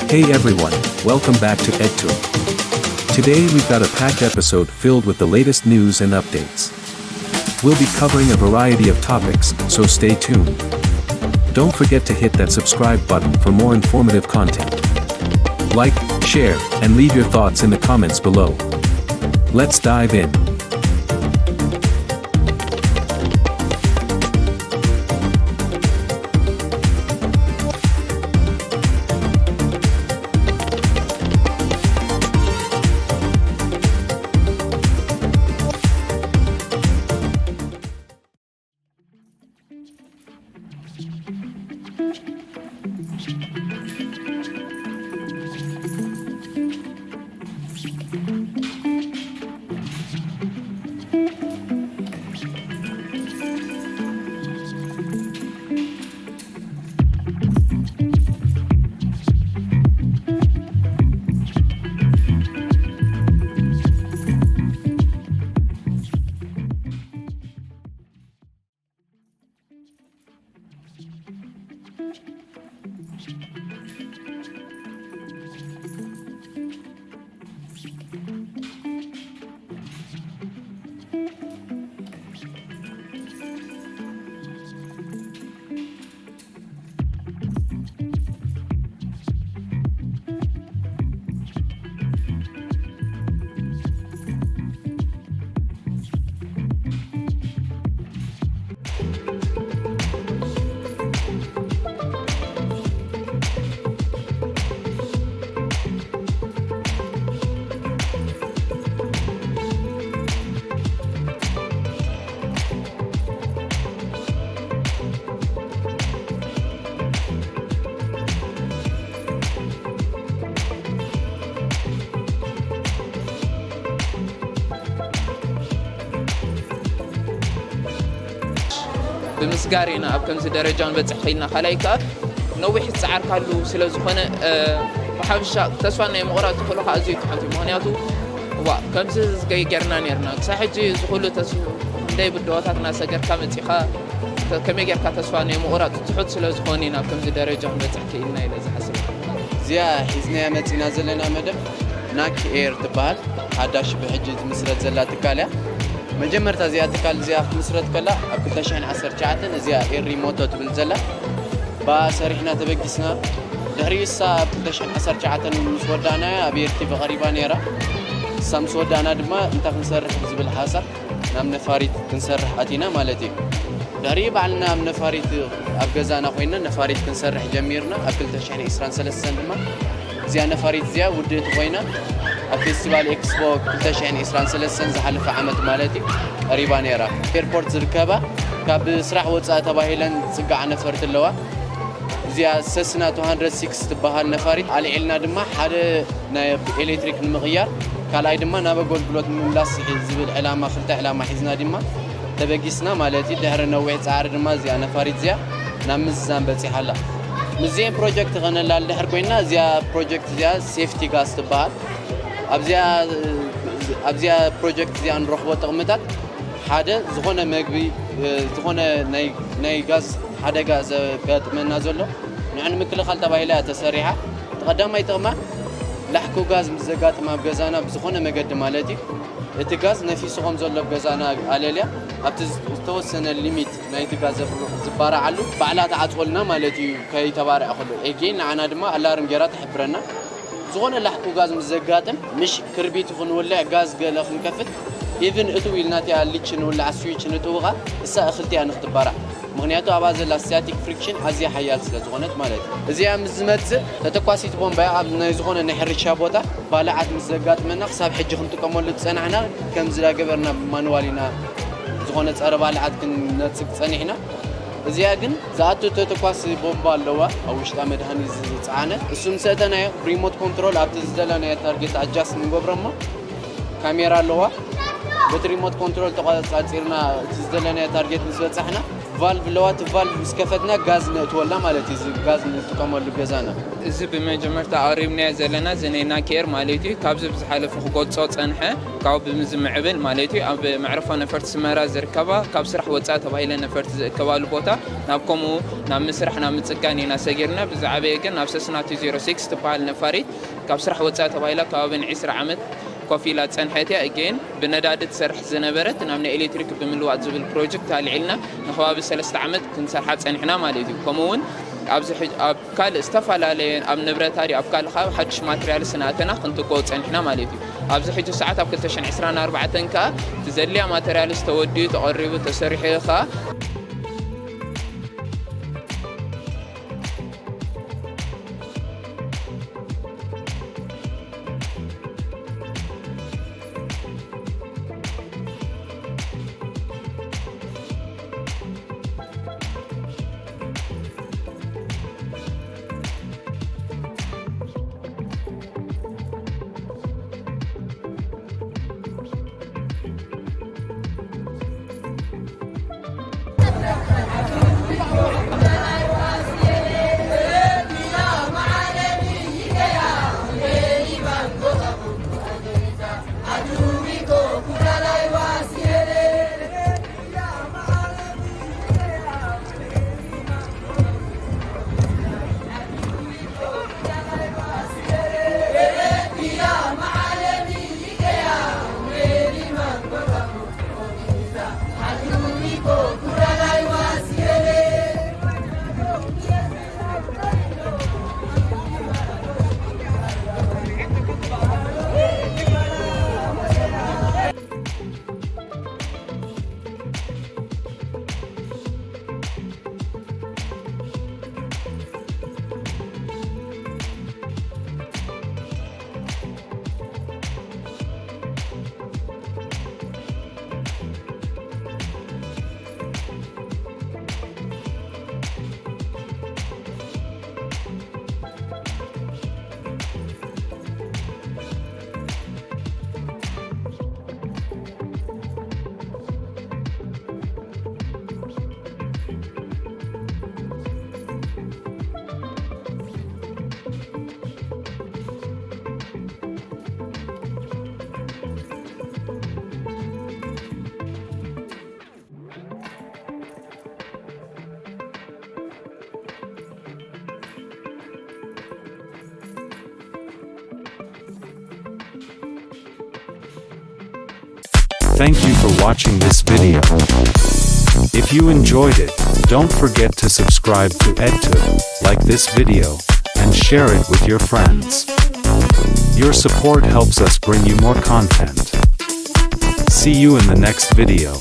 Hey everyone, welcome back to EdTour. Today we've got a packed episode filled with the latest news and updates. We'll be covering a variety of topics, so stay tuned. Don't forget to hit that subscribe button for more informative content. Like, share, and leave your thoughts in the comments below. Let's dive in. ብምስጋር ኢና ኣብ ከምዚ ደረጃ ንበፅሕ ኸይድና። ካልኣይ ከዓ ነዊሕ ዝፀዓርካሉ ስለ ዝኾነ፣ እ፣ ብሓፈሻ ተስፋ ናይ ምቑራፅ ዝኽእሉ ከዓ ኣዝዩ ትሑት እዩ። ምኽንያቱ፣ ዋ፣ ከምዚ ዝገይ ጌርና ኔርና። ክሳብ ሕጂ እዚ ኩሉ ተስ-፣ ክንደይ ብድሆታት እናሰገርካ መፂኻ፣ ተ-፣ ከመይ ጌርካ ተስፋ ናይ ምቑራፅ ትሑት ስለ ዝኾነ ኢና ኣብ ከምዚ ደረጃ ክንበፅሕ ክኢልና ኢለ ዝሓስብ። እዚኣ ሒዝናያ መፂና ዘለና መደብ ናክ ኤር ትበሃል። ሓዳሽ ብሕጂ ትምስረት ዘላ ትካል እያ። መጀመርታ እዚኣ ትካል እዚኣ ክትምስረት ከላ ኣብ ክልተ ሽሕን ዓሰርተ ትሽዓተን እዚኣ ኤሪ ሞቶ ትብል ዘላ ብኣ ሰሪሕና ተበጊስና። ድሕሪኡ እሳ ኣብ ክልተ ሽሕን ዓሰርተ ትሽዓተን ምስ ወዳእናያ ኣብ ኤር ቲቪ ቀሪባ ነይራ። እሳ ምስ ወዳእና ድማ እንታይ ክንሰርሕ ብዝብል ሓሳብ ናብ ነፋሪት ክንሰርሕ ኣቲና ማለት እዩ። ድሕሪኡ ባዕልና ኣብ ነፋሪት ኣብ ገዛና ኮይና ነፋሪት ክንሰርሕ ጀሚርና። ኣብ ክልተ ሽሕን ዕስራን ሰለስተን ድማ እዚኣ ነፋሪት እዚኣ ውድእቲ ኮይና ኣብ ፌስቲቫል ኤክስፖ ክልተ ሽሕን ዕስራን ሰለስተን ዝሓለፈ ዓመት ማለት እዩ ቀሪባ ነይራ። ኤርፖርት ዝርከባ ካብ ስራሕ ወፃኢ ተባሂለን ዝፅግዓ ነፈርቲ ኣለዋ። እዚኣ ሰስና ቱ ሃንድረድ ሲክስ ትበሃል ነፋሪት ኣልዒልና ድማ ሓደ ናይ ኤሌክትሪክ ንምቕያር፣ ካልኣይ ድማ ናብ ኣገልግሎት ንምምላስ ዝብል ዕላማ፣ ክልተ ዕላማ ሒዝና ድማ ተበጊስና ማለት እዩ። ድሕሪ ነዊሕ ፃዕሪ ድማ እዚኣ ነፋሪት እዚኣ ናብ ምዝዛም በፂሓ ኣላ። ምስዚአን ፕሮጀክት ከነላሊ ድሕር ኮይና፣ እዚኣ ፕሮጀክት እዚኣ ሴፍቲ ጋዝ ትበሃል። ኣብዚኣ፣ ኣብዚኣ ፕሮጀክት እዚኣ ንረኽቦ ጥቕምታት ሓደ ዝኾነ መግቢ፣ እ፣ ዝኾነ ናይ፣ ናይ ጋዝ ሓደጋ ዘጋጥመና ዘሎ ንዕ ንምክልኻል ተባሂላ እያ ተሰሪሓ። እቲ ቀዳማይ ጥቕማ ላሕኩ ጋዝ ምስ ዘጋጥም ኣብ ገዛና ብዝኾነ መገዲ ማለት እዩ፣ እቲ ጋዝ ነፊሱ ከም ዘሎ ኣብ ገዛና ኣለልያ ኣብቲ ዝተወሰነ ሊሚት ናይቲ ጋዝ ዝባርዓሉ ባዕላ ትዓፅወልና ማለት እዩ። ከይተባርዐ ከሎ ኤጌን ንዓና ድማ ኣላርም ጌራ ትሕብረና። ዝኾነ ላሕኩ ጋዝ ምስ ዘጋጥም ምሽ ክርቢት ክንውልዕ ጋዝ ገለ ክንከፍት ኢቭን እትው ኢልና እቲኣ ሊች ንውልዓ ስዊች ንጥውቓ እሳ እኽልቲ እያ ንክትባራዕ። ምኽንያቱ ኣብኣ ዘላ ስታቲክ ፍሪክሽን ኣዝያ ሓያል ስለ ዝኾነት ማለት እዩ። እዚኣ ምስ ዝመጽእ ተተኳሲት ቦምባ እያ ኣብ ናይ ዝኾነ ናይ ሕርሻ ቦታ ባልዓት ምስ ዘጋጥመና ክሳብ ሕጂ ክንጥቀመሉ ዝጸናሕና ከምዚ ዳገበርና ብማንዋል ኢና ዝኾነ ጸረ ባልዓት ክንነጽግ ጸኒሕና። እዚኣ ግን ዝኣቱ ተተኳሲ ቦምባ ኣለዋ ኣብ ውሽጣ መድሃኒት ዝጸዓነ። እሱ ምስ ኣእተናዮ ብሪሞት ኮንትሮል ኣብቲ ዝደለናዮ ታርጌት ኣጃስት ንገብሮ እሞ ካሜራ ኣለዋ። በቲ ሪሞት ኮንትሮል ተቆጻጺርና እቲ ዝደለናዮ ታርጌት ምስ በጻሕና ቫልቭ ኣለዋ። እቲ ቫልቭ ምስ ከፈትና ጋዝ ነእትወላ ማለት እዩ። እዚ ጋዝ ንጥቀመሉ ገዛና። እዚ ብመጀመርታ ኣቕሪብናዮ ዘለና እዚ ናይ ናኪኤር ማለት እዩ። ካብዚ ብዝሓለፈ ክገልጾ ጸንሐ፣ ካብ ብምዚ ምዕብል ማለት እዩ። ኣብ መዕረፎ ነፈርቲ ስመራ ዝርከባ ካብ ስራሕ ወጻኢ ተባሂለ ነፈርቲ ዝእከባሉ ቦታ ናብ ከምኡ ናብ ምስራሕ ናብ ምጽጋን ኢና ሰጊርና። ብዝዓበየ ግን ናብ ሰስና ቱ ዜሮ ሲክስ ትበሃል ነፋሪት ካብ ስራሕ ወጻኢ ተባሂላ ከባቢ ን ዒስራ ዓመት ኮፍ ኢላ ዝጸንሐት እያ። እጌን ብነዳዲ ትሰርሕ ዝነበረት ናብ ናይ ኤሌክትሪክ ብምልዋጥ ዝብል ፕሮጀክት ኣልዒልና ንከባቢ ሰለስተ ዓመት ክንሰርሓ ጸኒሕና ማለት እዩ። ከምኡ እውን ኣብዚ ሕጅ-፣ ኣብ ካልእ ዝተፈላለየ ኣብ ንብረታ ድዩ ኣብ ካልእ ካብ ሓድሽ ማቴሪያልስ እናእተና ክንትክኦ ጸኒሕና ማለት እዩ። ኣብዚ ሕጂ ሰዓት ኣብ ክልተ ሽሕን ዕስራን ኣርባዕተን ከኣ እቲ ዘድልያ ማቴሪያልስ ተወዲኡ ተቐሪቡ ተሰሪሑ ከኣ Thank you for watching this video. If you enjoyed it, don't forget to subscribe to EdTube, like this video, and share it with your friends. Your support helps us bring you more content. See you in the next video.